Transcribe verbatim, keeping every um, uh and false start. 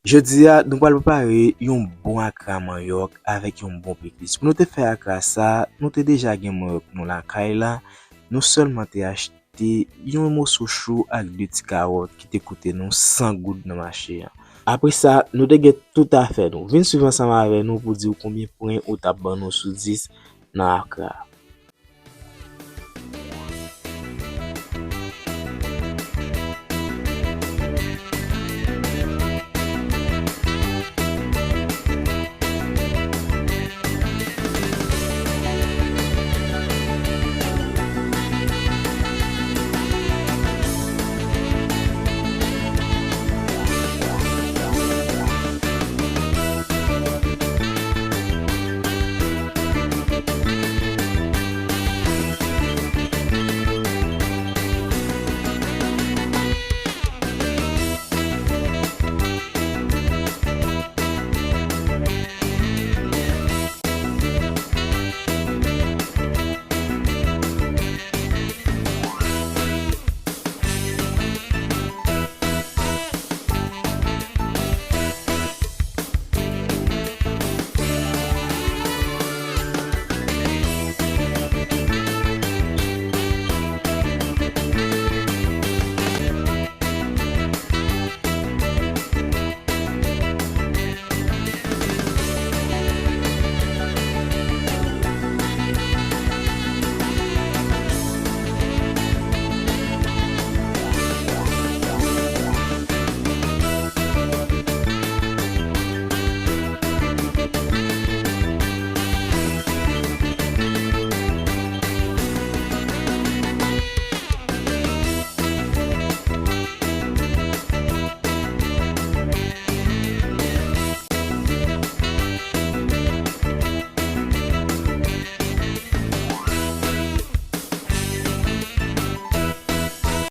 Jodi a, nou pral prepare yon bon akra manyòk avèk yon bon piklis. Pou nou te fè akra sa, nou te deja gen manyòk nou lakay la. Nou sèlman te achte yon moso chou ak de ti kawòt ki te koute nou san goud nan mache an. Apre sa, nou te gen tout afè nou. Vin swiv ansanm avè nou pou di w konbyen pwen ou t ap ban nou sou dis nan akra.